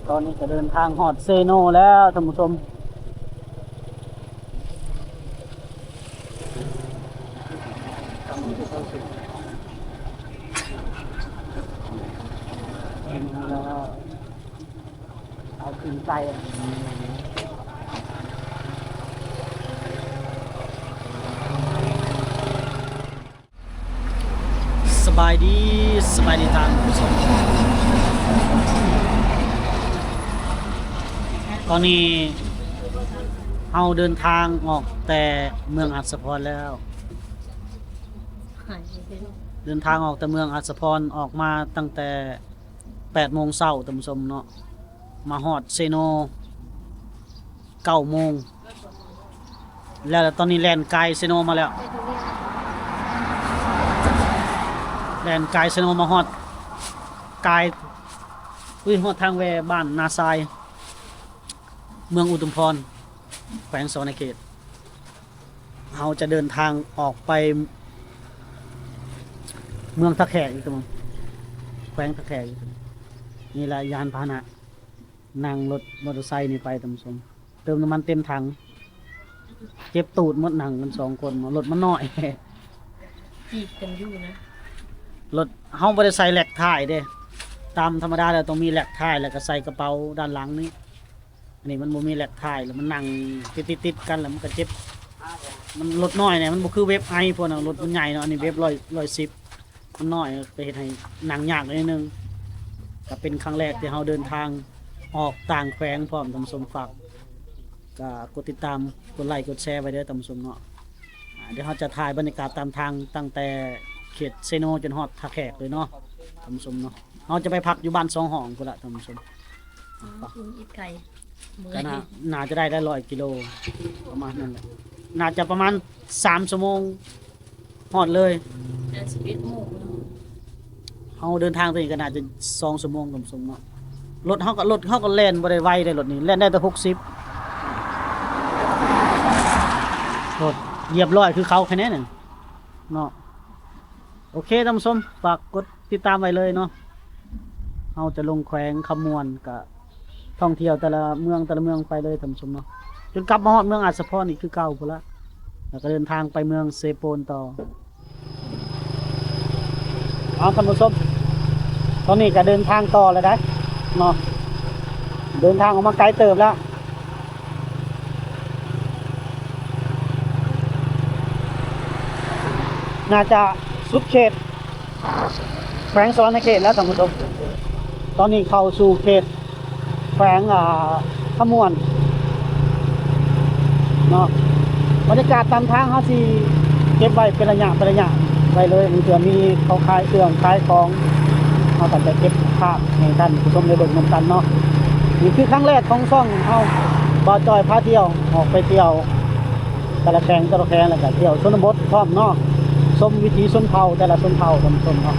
ຕອນນີ້ກໍເດີນທາງຮອດເຊໂນແລ້ວທ່ານຜູ້ຊົມ. ເອົາຂຶ້ນໄປ. ສະບາຍດີ, ສະບາຍດີທ່ານຜູ້ຊົມ. ຕອນນີ້ເຮົາເດີນທາງອອກແຕ່ເມືອງອັດສະພອນແລ້ວ. ເດີນທາງອອກແຕ່ເມືອງອັດສະພອນ, ອອກມາຕັ້ງແຕ່ແປດໂມງເຊົ້າ ທ່ານຜູ້ຊົມເນາະ, ມາຮອດເຊໂນເກົ້າໂມງ. ແລ້ວຕອນນີ້ແລ່ນກາຍເຊໂນມາແລ້ວ, ແລ່ນກາຍເຊໂນມາຮອດ ກາຍ ອຸ້ຍ ຮອດທາງແວ່ບ້ານນາຊາຍ ເມືອງອຸທຸມພອນ ແຂວງສະຫວັນນະເຂດ. ເຮົາຈະເດີນທາງອອກໄປເມືອງທ່າແຂກອີກ ແຂວງທ່າແຂກອີກ. ນີ້ແຫຼະຍານພາຫະນະ ນັ່ງລົດມໍເຕີໄຊນີ້ໄປ ທ່ານຜູ້ຊົມ. ເຕີມນ້ຳມັນເຕັມຖັງ, ເຈັບຕູດໝົດ ນັ່ງກັນສອງຄົນເນາະ, ລົດມັນນ້ອຍ. ຈີກກັນຢູ່ນະ. ລົດເຮົາບໍ່ໄດ້ໃສ່ແລັກທ້າຍເດ້, ຕາມທຳມະດາແລ້ວຕ້ອງມີແລັກທ້າຍ ແລ້ວກໍໃສ່ກະເປົາດ້ານຫຼັງນີ້. ອັນນີ້ມັນບໍ່ມີແລັກທ້າຍ ແລ້ວມັນນັ່ງຕິດໆກັນ ແລ້ວມັນກໍເຈັບ. ມັນລົດນ້ອຍນີ້ ມັນບໍ່ຄືເວັບໄອພວກນັ້ນ, ລົດມັນໃຫຍ່ເນາະ, ອັນນີ້ເວັບຮ້ອຍ ຮ້ອຍສິບ ມັນນ້ອຍ ກໍເຮັດໃຫ້ນັ່ງຍາກໜ້ອຍໜຶ່ງ. ກໍເປັນຄັ້ງແລກທີ່ເຮົາເດີນທາງອອກຕ່າງແຂວງພ້ອມ ທ່ານຜູ້ຊົມ. ຝາກກໍກົດຕິດຕາມ ກົດໄລ ກົດແຊໄວ້ເດີ ທ່ານຜູ້ຊົມເນາະ. ອ່າ ດຽວເຮົາຈະຖ່າຍບັນຍາກາດຕາມທາງ ຕັ້ງແຕ່ເຂດເຊໂນຈົນຮອດທ່າແຂກເລີຍເນາະ ທ່ານຜູ້ຊົມເນາະ. ເຮົາຈະໄປພັກຢູ່ບ້ານສອງຫ້ອງພຸ້ນລະ ທ່ານຜູ້ຊົມ. ອໍ ອີກໄກ. ກໍໜ້າ ໜ້າຈະໄດ້ຫຼາຍຮ້ອຍກິໂລ ປະມານນັ້ນແຫຼະ, ໜ້າຈະປະມານສາມຊົ່ວໂມງ ຮອດເລີຍ. ເອີ ສິບເອັດໂມງເນາະ. ເຮົາເດີນທາງຕົວນີ້ກໍໜ້າຈະສອງຊົ່ວໂມງ ທ່ານຜູ້ຊົມເນາະ. ລົດເຮົາກໍ ລົດເຮົາກໍແລ່ນບໍ່ໄດ້ໄວເດ້, ລົດນີ້ແລ່ນໄດ້ແຕ່ຫົກສິບ. ໂອ້ ຮຽບຮ້ອຍຄືເຂົາຄະແນນນັ້ນເນາະ. ໂອເຄ ທ່ານຜູ້ຊົມ, ຝາກກົດຕິດຕາມໄວ້ເລີຍເນາະ. ເຮົາຈະລົງແຂວງຄຳມ່ວນ ກະ ທ່ອງທ່ຽວແຕ່ລະເມືອງ ແຕ່ລະເມືອງໄປເລີຍ ທ່ານຜູ້ຊົມເນາະ, ຈົນກັບມາຮອດເມືອງອັດສະພອນອີກຄືເກົ່າພຸ້ນລະ, ແລ້ວກໍເດີນທາງໄປເມືອງເຊໂປນຕໍ່. ເອົາ ທ່ານຜູ້ຊົມ, ຕອນນີ້ກໍເດີນທາງຕໍ່ແລ້ວໄດ໋ເນາະ, ເດີນທາງອອກມາໄກເຕີບແລ້ວ. ໜ້າຈະສຸດເຂດແຂວງສະຫວັນນະເຂດແລ້ວທ່ານຜູ້ຊົມ. ຕອນນີ້ເຂົ້າສູ່ເຂດແຂວງ ອ່າ ຄຳມ່ວນເນາະ. ບັນຍາກາດຕາມທາງເຮົາຊິເກັບໄວ້ເປັນໄລຍະ ເປັນໄລຍະໄວ້ເລີຍ, ບາງເທື່ອມີເຂົາຂາຍເຄື່ອງຂາຍຂອງ ເຮົາກໍຈະເກັບພາບໃຫ້ທ່ານຜູ້ຊົມໄດ້ເບິ່ງນຳກັນເນາະ. ນີ້ຄືຄັ້ງແລກຂອງຊ່ອງເຮົາ ບ່າວຈ້ອຍພາທ່ຽວ ອອກໄປທ່ຽວ ແຕ່ລະແຂວງ ແຕ່ລະແຂວງ ແລ້ວກະທ່ຽວຊົນນະບົດພ້ອມເນາະ, ຊົມວິຖີຊົນເຜົ່າແຕ່ລະຊົນເຜົ່າ ທ່ານຜູ້ຊົມເນາະ.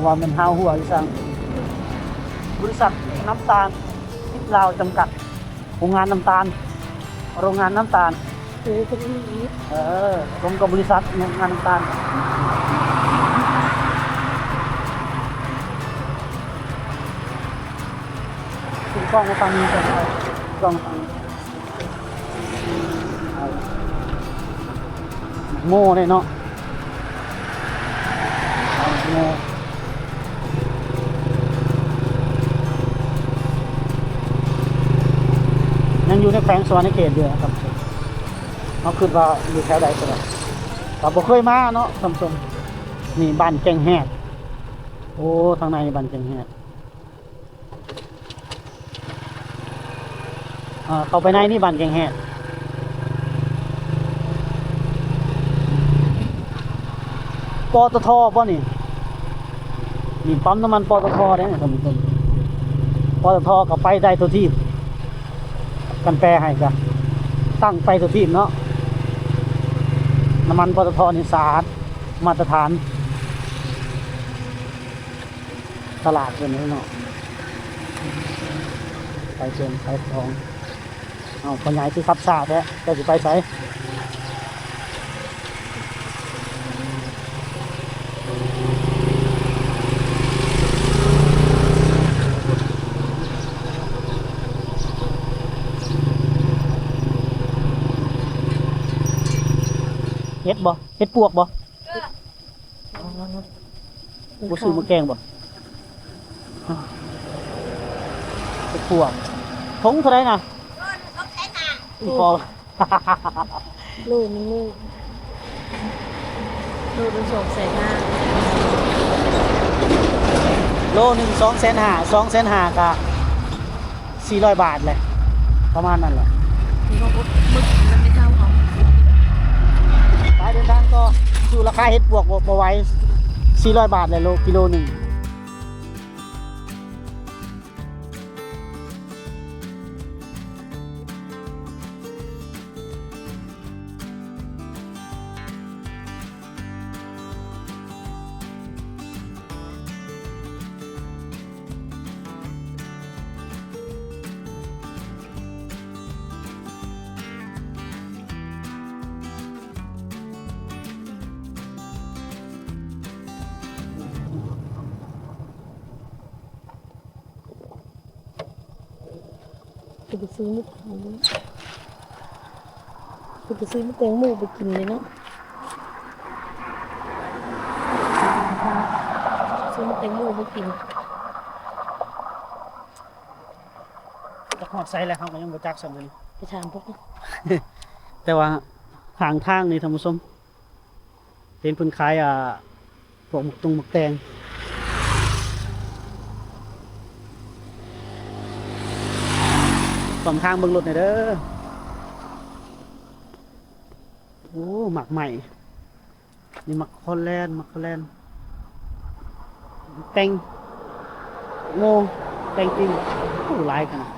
ວ່າແມ່ນຮາວຫົວອີ່ສັງ. ບໍລິສັດນ້ຳຕານທິບລາວຈຳກັດ ໂຮງງານນ້ຳຕານ ໂຮງງານນ້ຳຕານ ເອີ ເປັນອີກ ເອີ ສົມກັບບໍລິສັດໂຮງງານນ້ຳຕານ. ຖືກ້ອງມາຝັ່ງນີ້ກ່ອນ ຖືກ້ອງມາຝັ່ງນີ້. ໂມເດ້ເນາະ ໂມ ຍັງຢູ່ໃນແຂວງສະຫວັນນະເຂດຢູ່ນະຄັບ. ເຮົາຄິດວ່າຢູ່ແຖວໃດກໍໄດ້ ກໍບໍ່ເຄີຍມາເນາະທ່ານຜູ້ຊົມ. ນີ້ບ້ານແກ້ງແຮດ. ໂອ້ ທາງໃນນີ້ບ້ານແກ້ງແຮດ. ອ່າ ເຂົ້າໄປໃນນີ້ບ້ານແກ້ງແຮດ. ປຕທ ບໍ່ນີ້? ນີ້ປ້ຳນ້ຳມັນ ປຕທ ເດ້ທ່ານຜູ້ຊົມ. ປຕທ ກໍໄປໄດ້ທົ່ວທີບ ຄັນແປໃຫ້ກະຕັ້ງໄປທົ່ວທີບເນາະ. ນ້ຳມັນ ປຕທ ນີ້ສະອາດ ມາດຕະຖານ. ຕະຫຼາດເພິ່ນເນາະ ໄປເຊີນຂາຍຂອງ. ເອົ້າ ພໍ່ໃຫຍ່ຄືຂັບຊ້າແທ້ ເຈົ້າຊິໄປໃສ? ເຫັດບໍ່? ເຫັດປວກບໍ່? ບໍ່ຊື້ມາແກງບໍ່? ເຫັດປວກ ຖົງເທົ່າໃດນະ? ໂລໜຶ່ງສອງແສນຫ້າ ໂລໜຶ່ງສອງແສນຫ້າ ໂລໜຶ່ງສອງແສນຫ້າ ສອງແສນຫ້າກະ ສີ່ຮ້ອຍບາດແຫຼະ ປະມານນັ້ນແຫຼະ. ໄປເດີນທາງຕໍ່ ສູ້ລາຄາເຫັດປວກບໍ່ ບໍ່ໄຫວ ສີ່ຮ້ອຍບາດແຫຼະ ໂລ ກິໂລໜຶ່ງ. ເປັນໄປຊື້ໝົກ ເປັນໄປຊື້ໝົກແຕງໂມໄປກິນເລີຍເນາະ ຊື້ໝົກແຕງໂມໄປກິນ. ຈັກຮອດໃສແລ້ວ ເຮົາກໍຍັງບໍ່ຈັກຊ້ຳເລີຍ ໄປຖາມພວກ ແຕ່ວ່າຂ້າງທາງນີ້ທ່ານຜູ້ຊົມ ເຫັນເພິ່ນຂາຍ ອ່າ ພວກໝາກຕົງໝາກແຕງ ຂອງທາງເບິ່ງລົດແດ່ເດີ. ໂອ້ ໝາກໄມ້ ນີ້ໝາກຄອນແລນ ໝາກຄອນແລນ ແຕງໂມ ແຕງຕີນ ໂອ້ ຫຼາຍຂະໜາດ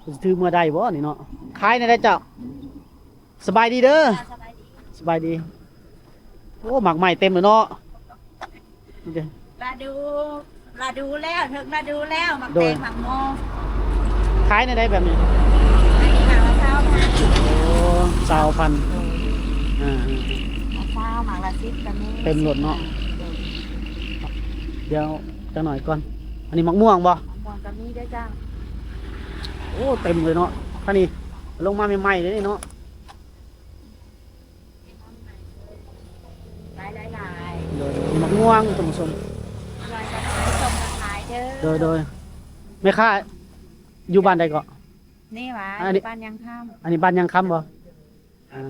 ຊິຖືເມືອໄດ້ບໍ່ນີ້ເນາະ? ຂາຍແນວໃດເຈົ້າ? ສະບາຍດີເດີ ສະບາຍດີ ສະບາຍດີ. ໂອ້ ໝາກໄມ້ເຕັມເລີຍເນາະ ລະດູ ລະດູແລ້ວ ເຖິງລະດູແລ້ວ ໝາກແຕງ ໝາກໂມ. ຂາຍແນວໃດແບບນີ້? ອັນນີ້ໝາກລະຊາວພັນ ໂອ້ ຊາວພັນ ໂດຍ ອ່າ ໝາກຊາວ ໝາກລະສິບກໍມີ ເຕັມລົດເນາະ ໂດຍ. ດຽວຈັກໜ້ອຍກ່ອນ ອັນນີ້ໝາກມ່ວງບໍ່? ໝາກມ່ວງກໍມີເດີເຈົ້າ. ໂອ້ ເຕັມເລີຍເນາະ ຄັນນີ້ລົງມາໃໝ່ໆເລີຍເນາະ. ຫຼາຍໆໆ ໂດຍ ໝາກມ່ວງທ່ານຜູ້ຊົມ ໂດຍໆ. ແມ່ຄ້າຢູ່ບ້ານໃດເກາະ? ນີ້ຫວາ ອັນນີ້ບ້ານຍາງຄຳ ອັນນີ້ບ້ານຍາງຄຳບໍ່? ອ່າ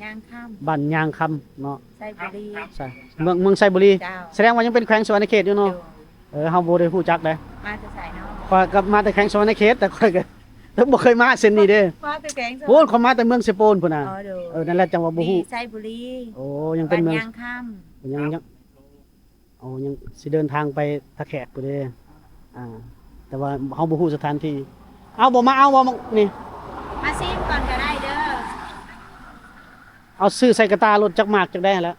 ຍາງຄຳ ບ້ານຍາງຄຳເນາະ ໄຊບູລີ ໃຊ່ ເມືອງ ເມືອງໄຊບູລີ ເຈົ້າ. ສະແດງວ່າຍັງເປັນແຂວງສະຫວັນນະເຂດຢູ່ເນາະ ໂດຍ. ເອີ ເຮົາບໍ່ໄດ້ຮູ້ຈັກເດ້ ມາແຕ່ໃສເນາະ? ຂ້ອຍກໍມາແຕ່ແຂວງສະຫວັນນະເຂດ ແຕ່ຂ້ອຍກໍ ແຕ່ບໍ່ເຄີຍມາເສັ້ນນີ້ເດ້ ມາແຕ່ແຂວງ ໂອ້ ຂ້ອຍມາແຕ່ເມືອງເຊໂປນພຸ້ນນະ. ອໍ ໂດຍ ເອີ ນັ້ນແຫຼະ ຈັ່ງວ່າບໍ່ຮູ້ ໄຊບູລີ. ໂອ້ ຍັງເປັນເມືອງ ບ້ານຍາງຄຳ ຍັງ ຍັງ ໂອ້ ຍັງຊິເດີນທາງໄປທ່າແຂກພຸ້ນເດ້ ອ່າ ແຕ່ວ່າເຮົາບໍ່ຮູ້ສະຖານທີ່. ເອົາບໍ່ ມາເອົາບໍ່ ນີ້ ມາຊີມກ່ອນກໍໄດ້ເດີ. ເອົາຊື້ໃສ່ກະຕ່າລົດຈັກໝາກຈັກໄດ້ຫັ້ນແຫຼະ.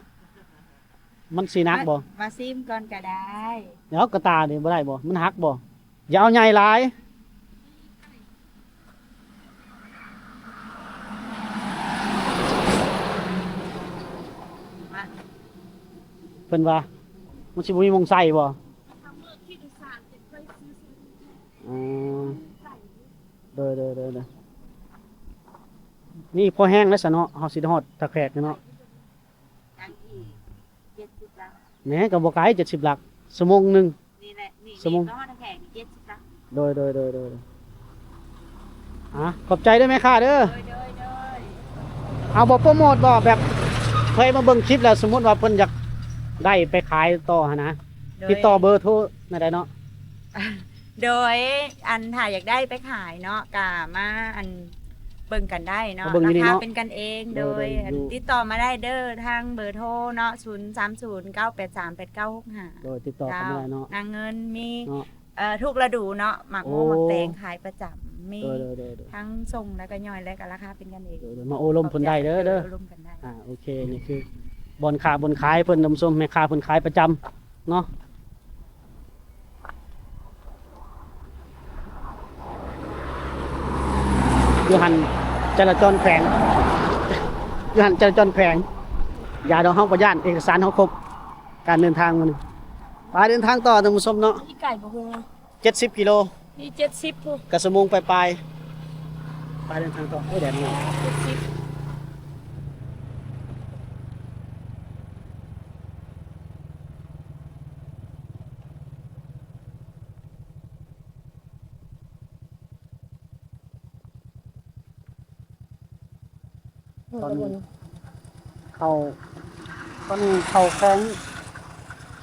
ມັນຊິໜັກບໍ່? ມາ ມາຊີມກ່ອນກໍໄດ້. ແລ້ວກະຕ່ານີ້ບໍ່ໄດ້ບໍ່? ມັນຫັກບໍ່? ຢ່າເອົາໃຫຍ່ຫຼາຍ. ມາ ເພິ່ນວ່າ ມັນຊິບໍ່ມີໝ່ອງໃສ່ບໍ່? ອືມ ໂດຍ ໂດຍ ໂດຍ ໂດຍ. ນີ້ພໍແຮງແລ້ວຊະເນາະ, ເຮົາຊິໄດ້ຮອດທ່າແຂກແລ້ວເນາະ. ຍັງອີກເຈັດສິບຫຼັກ. ແໝ ກໍບໍ່ໄກ ເຈັດສິບຫຼັກ ຊົ່ວໂມງໜຶ່ງ. ນີ້ແຫຼະ ນີ້ ຊົ່ວໂມງ ນີ້ກໍຮອດແຂກເຈັດສິບຫຼັກ. ໂດຍ ໂດຍ ໂດຍ ໂດຍ. ອ່າ ຂອບໃຈເດີແມ່ຄ້າເດີ. ໂດຍ ໂດຍ ໂດຍ. ເອົາບໍ່ໂປຣໂມດບໍ່ ແບບເຄີຍມາເບິ່ງຄລິບແລ້ວ ສົມມຸດວ່າເພິ່ນຢາກໄດ້ໄປຂາຍຕໍ່ຫັ້ນນະ ໂດຍ ຕິດຕໍ່ເບີໂທແນວໃດເນາະ? ໂດຍ ອັນ ຖ້າຢາກໄດ້ໄປຂາຍເນາະ ກະມາ ອັນ ເບິ່ງກັນໄດ້ເນາະ ມາເບິ່ງຢູ່ນີ້ເນາະ ລາຄາເປັນກັນເອງ. ໂດຍ ໂດຍ ໂດຍ ອັນ ຢູ່ ຕິດຕໍ່ມາໄດ້ເດີ ທາງເບີໂທເນາະ ສູນສາມສູນ ເກົ້າແປດສາມ ແປດເກົ້າຫົກຫ້າ. ໂດຍ ຕິດຕໍ່ເຂົ້າມາໄດ້ເນາະ ນາງເງິນມີ ເນາະ ເອີ ທຸກລະດູເນາະ ໝາກໂມ ໂອ້ ໝາກແຕງຂາຍປະຈຳ ມີ ໂດຍ ໂດຍ ໂດຍ ໂດຍ ທັງສົ່ງແລ້ວກໍຍ່ອຍ ແລ້ວກໍລາຄາເປັນກັນເອງ. ໂດຍ ໂດຍ ມາໂອ້ລົມເພິ່ນໄດ້ເດີ ເດີ ໂອ້ລົມກັນໄດ້. ອ່າ ໂອເຄ ນີ້ຄືບ່ອນຄ້າບ່ອນຂາຍເພິ່ນ ທ່ານຜູ້ຊົມ ແມ່ຄ້າເພິ່ນຂາຍປະຈຳເນາະ. ຢູ່ຫັ້ນຈະລາຈອນແຂວງ ຢູ່ຫັ້ນຈະລາຈອນແຂວງ. ຢ່າດອກ ເຮົາບໍ່ຢ້ານ ເອກະສານເຮົາຄົບ ການເດີນທາງມື້ນີ້. ໄປເດີນທາງຕໍ່ ທ່ານຜູ້ຊົມເນາະ. ອີກໄກບໍ່ເພິ່ນ? ເຈັດສິບກິໂລ ນີ້ເຈັດສິບພຸ້ນ ກະຊົ່ວໂມງປາຍໆ. ໄປເດີນທາງຕໍ່. ໂອ້ຍ ແດດຮ້ອນ ເຈັດສິບ. ຕອນນີ້ເຂົ້າ ຕອນນີ້ເຂົ້າແຂວງ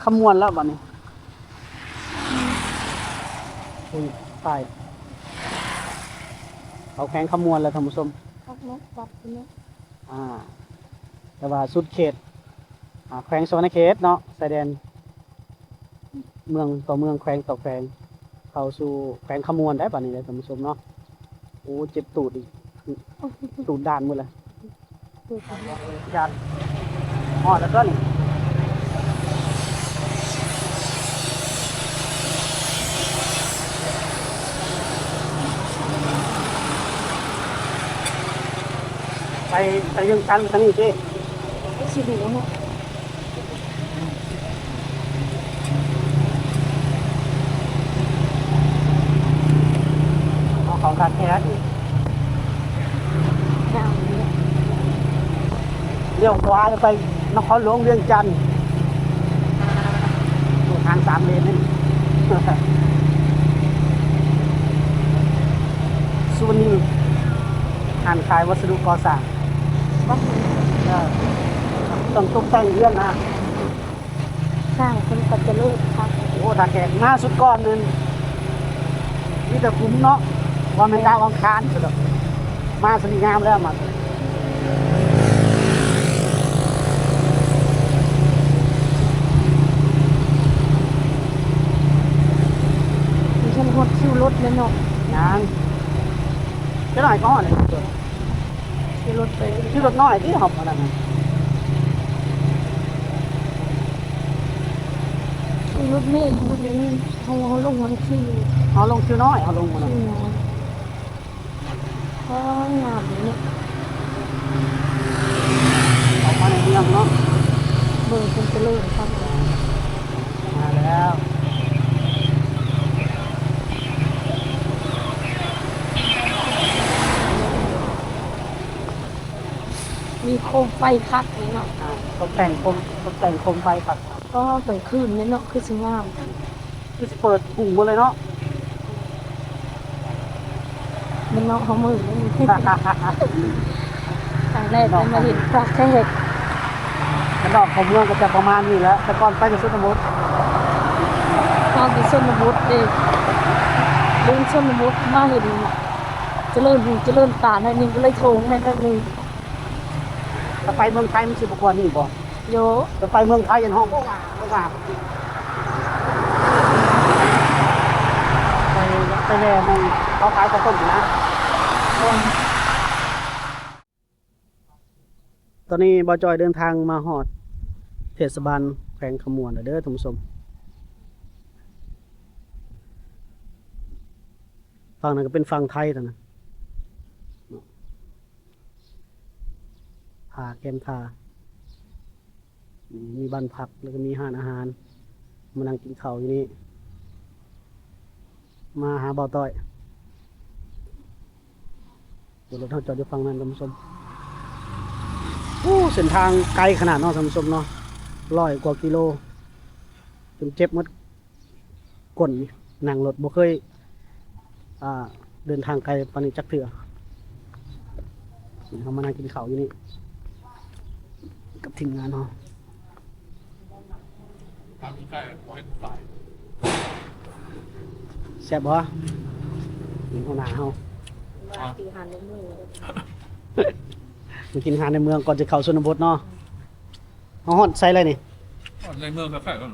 ຄຳມ່ວນແລ້ວບັດນີ້. ອຸ້ຍ ຕາຍ ເຂົ້າແຂວງຄຳມ່ວນແລ້ວ ທ່ານຜູ້ຊົມ. ຄັກເນາະ ວັດເນາະ. ອ່າ ແຕ່ວ່າສຸດເຂດ ອ່າ ແຂວງສະຫວັນນະເຂດເນາະ ຊາຍແດນ ເມືອງຕໍ່ເມືອງ ແຂວງຕໍ່ແຂວງ ເຂົ້າສູ່ແຂວງຄຳມ່ວນໄດ້ບັດນີ້ເດ້ ທ່ານຜູ້ຊົມເນາະ. ໂອ້ ເຈັບຕູດອີກ ຕູດດ້ານໝົດລະ. ຢ້ານຮອດແລ້ວຕົວະນີ້. ໄປ ໄປວຽງຈັນທາງນີ້ຕິ? ຊິຮູ້ເນາະ. ເອົາເຂົ້າທ່າແຂກ ງາມເດ້. ລ້ຽວຂວາໄປນະຄອນຫຼວງວຽງຈັນ ໂອ້ ທາງສາມເລນນີ້. ສູນຮ້ານຂາຍວັດສະດຸກໍ່ສ້າງ ເອີ ຕ້ອງຕົກແຕ່ງເຮືອນນະ. ສ້າງເພິ່ນກໍຈະເລີດຄັກ. ໂອ້ ທ່າແຂກມາສຸດກ່ອນນັ້ນ ມີແຕ່ຂຸມເນາະ ວ່າແມ່ນດາວອັງຄານ ມາສະນີ້ງາມແລ້ວ. ມາ ມີທັງຮອດຄິວລົດແລ້ວເນາະ. ຍັງ ຈັກໜ້ອຍກໍຮອດແລ້ວ. ຂີ່ລົດໄປ ຂີ່ລົດນ້ອຍຕິ ເຮົາອັນນັ້ນນະ ຂີ່ລົດເມ ເຮົາ ເຮົາລົງຫັ້ນຂີ່ ເຮົາລົງຄິວນ້ອຍ ເຮົາລົງຫັ້ນນະ ໂອ້ຍ ງາມເດເນາະ ເຂົ້າມາໃນເມືອງເນາະ ເບິ່ງເພິ່ນຈະເລີນຄັກ. ມາແລ້ວ ມີໂຄມໄຟຄັກນີ້ເນາະ ອ່າ ຕົກແຕ່ງໂຄມ ຕົກແຕ່ງໂຄມໄຟຄັກ ກໍກາງຄືນນີ້ເນາະ ຄືຊິງາມ ຄືຊິເປີດຫຸ້ງໝົດເລີຍເນາະ. ແມ່ນເນາະ ເຮົາມື້ນີ້ ຄັ້ງແລກໄດ້ມາເຫັນພະແຂກ. ບ້ານນອກຂອງເມືອງກໍຈະປະມານນີ້ແຫຼະ ແຕ່ກ່ອນໄປແຕ່ຊົນນະບົດ ເຮົາຢູ່ຊົນນະບົດເດ້ ລົງຊົນນະບົດມາເຫັນຈະເລີນຫູຈະເລີນຕາໜ້ອຍໜຶ່ງ ກໍເລີຍໂທງໃຫ້ໜ້ອຍໜຶ່ງ. ຖ້າໄປເມືອງໄທມັນຊິບໍ່ກວ່ານີ້ບໍ່? ໂຍ ຖ້າໄປເມືອງໄທອັນຫ້ອງ ໂອ້ ວ່າ ໄປ ໄປແລ່ໝ່ອງເຂົາຂາຍເຂົ້າຕົ້ມນະ. ຕອນນີ້ບ່າວຈ້ອຍເດີນທາງມາຮອດເທດສະບານ ແຂວງຄຳມ່ວນເດີທ່ານຜູ້ຊົມ. ຝັ່ງນັ້ນກໍເປັນຝັ່ງໄທນັ້ນນະ ທ່າ ແຄມທ່າ. ມີ ມີບ້ານພັກ ແລ້ວກໍມີຮ້ານອາຫານ ມານັ່ງກິນເຂົ້າຢູ່ນີ້ ມາຫາບ່າວຕ້ອຍ. ເດີ ລົດເຮົາຈອດຢູ່ຝັ່ງນັ້ນທ່ານຜູ້ຊົມ. ໂອ້ ເສັ້ນທາງໄກຂະໜາດເນາະທ່ານຜູ້ຊົມເນາະ ຮ້ອຍກວ່າກິໂລ ຈົນເຈັບໝົດ. ກົ້ນນີ້ ນັ່ງລົດບໍ່ເຄີຍ ອ່າ ເດີນທາງໄກປານນີ້ຈັກເທື່ອ. ເຮົາມານັ່ງກິນເຂົ້າຢູ່ນີ້ກັບທີມງານເຮົາ. ແຊບບໍ່? ນີ້ຫົວໜ້າເຮົາ ມາກິນອາຫານໃນເມືອງ ມາກິນອາຫານໃນເມືອງກ່ອນຈະເຂົ້າຊົນນະບົດເນາະ. ເຮົາຮອດໃສແລ້ວນີ້? ຮອດໃນເມືອງແທ້ໆແລ້ວ.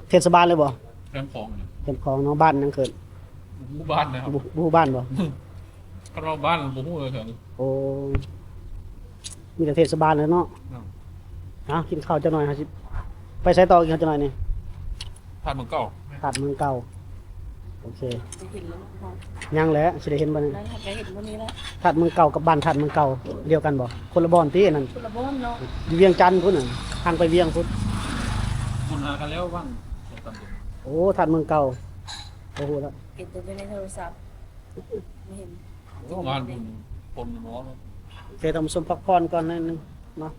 ເທດສະບານເລີຍບໍ່? ແຄມຂອງນີ້ ແຄມຂອງເນາະ. ບ້ານຫຍັງເອີ້ນ? ບໍ່ຮູ້ບ້ານນະ ບໍ່ ບໍ່ຮູ້ບ້ານບໍ່? ຄັນວ່າບ້ານບໍ່ຮູ້ເລີຍ. ໂອ້ ມີແຕ່ເທດສະບານແຫຼະເນາະ. ເອົາ ກິນເຂົ້າຈັກໜ່ອຍ ເຮົາຊິໄປໃສຕໍ່ອີກຈັກໜ່ອຍນີ້? ທາດເມືອງເກົ່າ. ທາດເມືອງເກົ່າ. ໂອເຄ ໄປເຫັນແລ້ວເນາະ. ຍັງແຫຼະ ຊິໄດ້ເຫັນບໍ່ນີ້? ໄດ້ ໄດ້ເຫັນມື້ນີ້ແຫຼະ. ທາດເມືອງເກົ່າກັບບ້ານທາດເມືອງເກົ່າ ດຽວກັນບໍ່? ຄົນລະບ່ອນຕິອັນນັ້ນ? ຄົນລະບ່ອນເນາະ ຢູ່ວຽງຈັນພຸ້ນນະ ທາງໄປວຽງພຸ້ນ. ຄົ້ນຫາກັນແລ້ວຫວ່າງສອງສາມເດືອນ. ໂອ້ ທາດເມືອງເກົ່າ ບໍ່ຮູ້ລະ ເຫັນແຕ່ຢູ່ໃນໂທລະສັບ ບໍ່ເຫັນ. ໂອ້ ງານບຸນຄົນເນາະ. ໂອເຄ ທ່ານຜູ້ຊົມ ພັກຜ່ອນກ່ອນໜ້ອຍໜຶ່ງເນາະ.